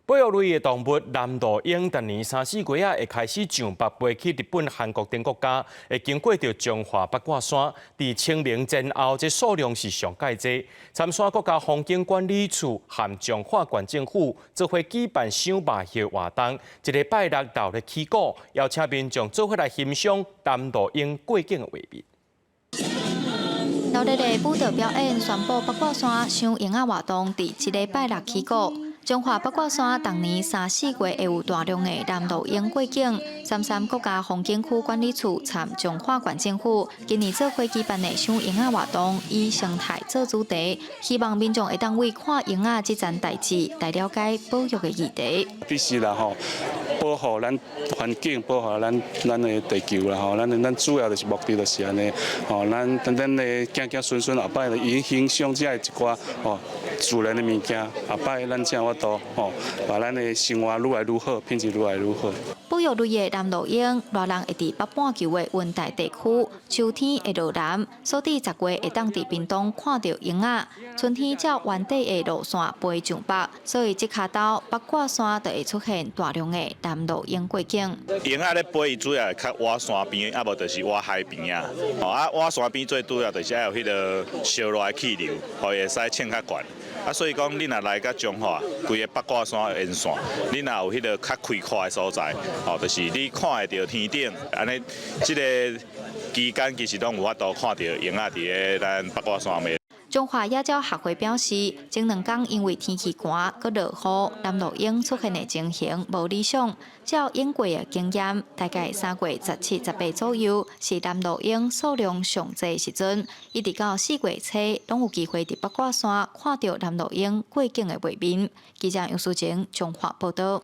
保育類的動物藍鷺鶯，逐年三四月仔會開始上北飛去日本、韓國等國家，會經過著彰化八卦山。佇清明前後，這數量是上蓋濟。參山國家風景管理處和彰化縣政府做伙舉辦賞肉葉活動，這禮拜六鬧熱起鼓，邀請民眾做伙來欣賞藍鷺鶯過境的畫面。鬧熱的舞蹈表演，宣布八卦山賞鶯仔活動，佇這禮拜六起鼓。彰化八卦山逐年三四月會有大量的藍鷺鶯過境。參山國家風景區管理處參彰化縣政府今年做伙舉辦的賞鶯仔活動，以生態做主題，希望民眾會當為看鶯仔這件代誌來了解保育的議題。必須啦吼，保護咱環境，保護咱的地球啦吼，咱主要就是目的就是按呢吼，咱的子子孫孫後擺會欣賞這一寡吼自然的物件，後擺咱才有法度吼，把咱的生活愈來愈好，品質愈來愈好。保育類的藍鷺鶯，熱人會佇北半球的溫帶地區，秋天會落南，所以十月會當佇屏東看著鶯仔。春天照原底的路線飛上北，所以這跤秋八卦山就會出現大量的藍鷺鶯過境。鶯仔咧飛，主要會較倚山邊，啊無就是倚海邊仔。吼啊，倚山邊最主要就是愛有彼个燒熱的氣流，予伊會使衝較懸。啊，所以講，你若來到彰化，規个八卦山沿線，你若有彼个較開闊的所在，吼，就是你看會著天頂，按呢，這个期間其實攏有法度看著鶯仔佇咧咱八卦山面。彰化野鳥學會表示，前兩工因為天氣寒，閣落雨，藍鷺鶯出現的情形無理想。照往過的經驗，大概3月17、18左右是藍鷺鶯數量上濟時陣，一直到4月初，攏有機會佇八卦山看著藍鷺鶯過境的畫面。記者楊淑晴彰化報道。